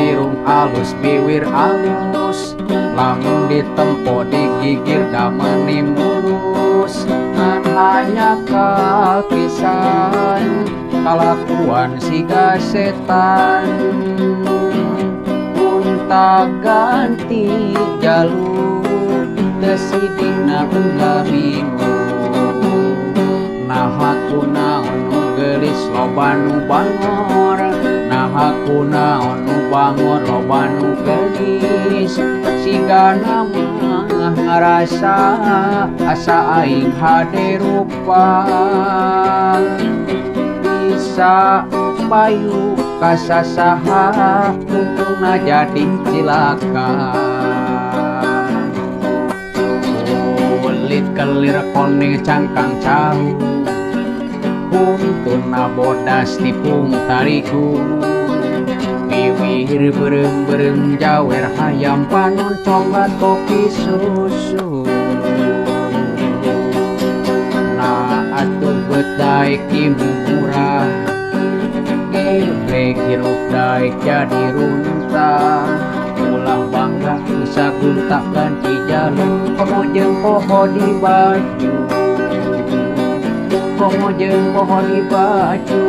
Irung alus, biwir alus, lamun ditempo digigir da meuni mulus. Ngan hanjakal pisan kalakuan siga setan. Gonta ganti jalu teu sidikna unggal minggu. Naha kunaon nu geulis loba nu bangor, naha kunaon nu bangor loba nu geulis. Sigana mah ngarasa asa aing hade rupa, bisa payu ka sasaha tungtungna jadi cilaka. Kulit kelir koning cangkang cau, huntuna bodas tipung tarigu, biwir beureum-beureum jawer hayam, panon coklat kopi susu. Nah atuh beut daek murah, geblek hirup daek jadi runtah. Ulah bangga bisa gonta ganti jalu, komo jeung poho di baju, komo jeung poho di baju.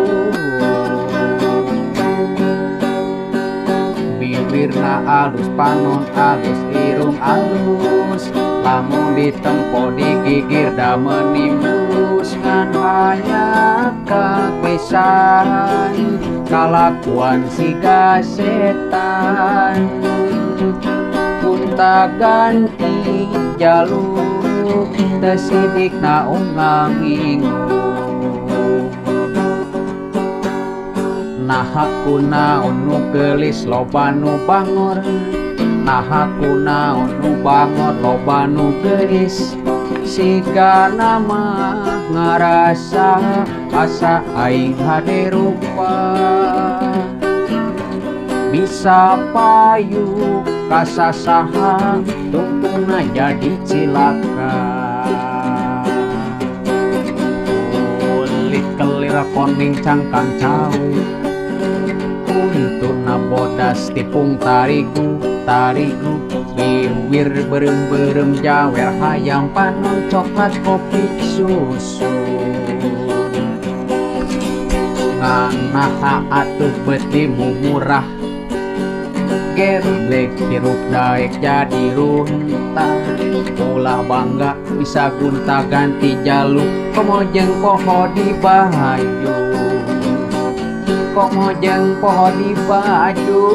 Biwirna alus, panon alus, irung alus, lamun ditempo digigir da meuni mulus. Ngan hanjakal pisan kalakuan siga setan. Gonta ganti jalu teu sidikna unggal minggu. Naha kunaon nu geulis loba nu bangor, naha kunaon nu bangor loba nu geulis. Sigana mah ngarasa asa aing hade rupa, bisa payu ka sasaha tungtungna jadi cilaka. Kulit kelir koning cangkang cau, huntuna bodas tipung tarigu tarigu, biwir beureum-beureum jawer hayam, panon coklat kopi susu. Ngan naha atuh beut dimumurah, geblek hirup daek jadi runtah. Ulah bangga bisa gonta ganti jalu, komo jeung poho di baju, komo jeung poho di baju.